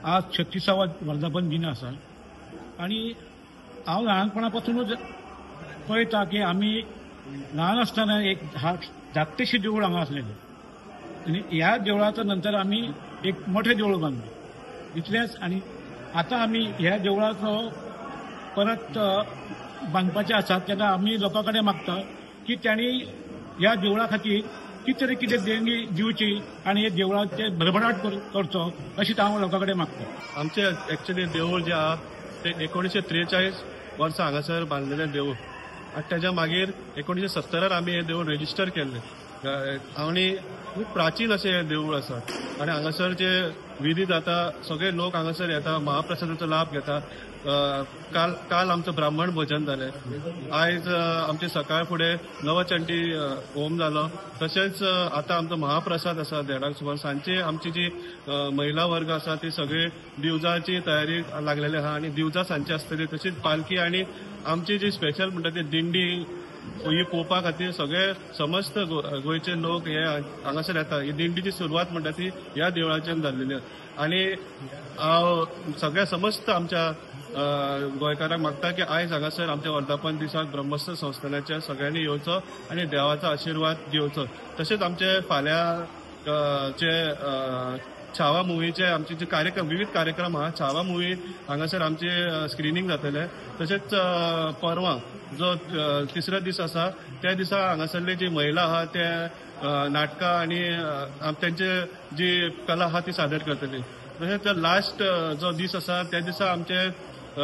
आज 36वा वर्धापन दिन आसा आनी हांव ल्हानपणापासूनच पळयता की आमी ल्हान आसतना एक धाकटेशें देवूळ हांगा आसलेलें आनी ह्या देवळाच्या नंतर आमी एक मोठें देवूळ बांदलें इतलेंच. आनी आतां आमी ह्या देवळाचो परत बांदपाचें आसा तेन्ना आमी लोकां कडेन मागता की तांणी ह्या देवळा खातीर कितें तरी कितें देणगी दिवची आनी हे देवळाचे भरभराट करचो अशी हांव लोकां कडेन मागता. आमचें एक्चुअली देवूळ जें आहा तें 1943 वर्सा हांगासर बांदलेलें देवूळ आनी तेज्या मागीर 1970 आमी हें देवूळ रेजिस्टर केल्लें आनी खूब प्राचीन अशें हें देवूळ आसा आनी हांगासर जे विधी जाता सगळे लोक हांगासर येता, महाप्रसादाचो लाभ घेता. काल आमचो ब्राह्मण भोजन जालें, आयज आमचे सकाळ फुडें नवचंडी होम जालो, तशेंच आतां आमचो महाप्रसाद आसा 1:30 सुमार. सांजचे आमची जी महिला वर्ग आसा ती सगळी दिवजाची तयारी लागलेली आहा आनी दिवजा सांजची आसतली. तशीच पालखी आनी आमची जी स्पेशल म्हणटा ती दिंडी ही पळोवपा खातीर सगळे समस्त गोंयचे लोक हे हांगासर येता. ही दिंडीची सुरवात म्हणटा ती ह्या देवळाच्यान जाल्लेली आनी हांव सगळ्या समस्त आमच्या गोंयकारांक मागता की आयज हांगासर आमच्या वर्धापन दिसाक ब्रह्मस्थ संस्थानाच्या सगळ्यांनी येवचो आनी देवाचो आशिर्वाद घेवचो. तशेंच आमचे फाल्यां जे छावा मुवीचे आमचे जे कार्यक्रम, विविध कार्यक्रम आहा, छावा मुवी हांगासर आमचे स्क्रिनींग जातले. तशेंच परवां जो तिसरो दीस आसा त्या दिसा हांगासरली जी महिला आहा ते नाटकां आनी तेंचे जी कला आहा ती सादर करतली. तशेंच लास्ट जो दीस आसा त्या दिसा आमचे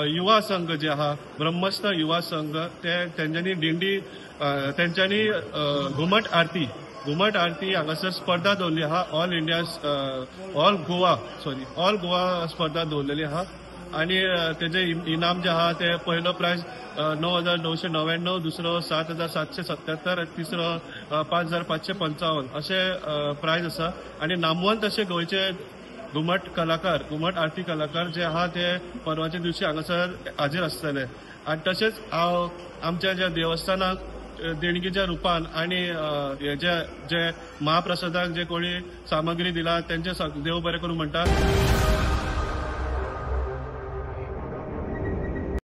युवा संघ जे आहा, ब्रह्मस्थ युवा संघ, ते तेंच्यांनी दिंडी, तेंच्यांनी घुमट आरती हांगासर स्पर्धा दवरली आहा. ऑल इंडिया ऑल गोवा स्पर्धा दवरलेली आहा आनी तेजे इनाम जे आहा ते पयलो प्रायज 9,999, दुसरो 7,777, तिसरो 5,555 अशे प्रायज आसा. आनी नामवंत अशे गोंयचे घुमट कलाकार, घुमट आरती कलाकार जे आहा ते परवाच्या दिवशी हांगासर हाजीर आसतले. आनी तशेंच हांव आमच्या ज्या देवस्थानाक देणगीच्या रुपान आनी जे जे महाप्रसादाक जे कोणी सामग्री दिला तेंचे देव बरें करूं म्हणटा.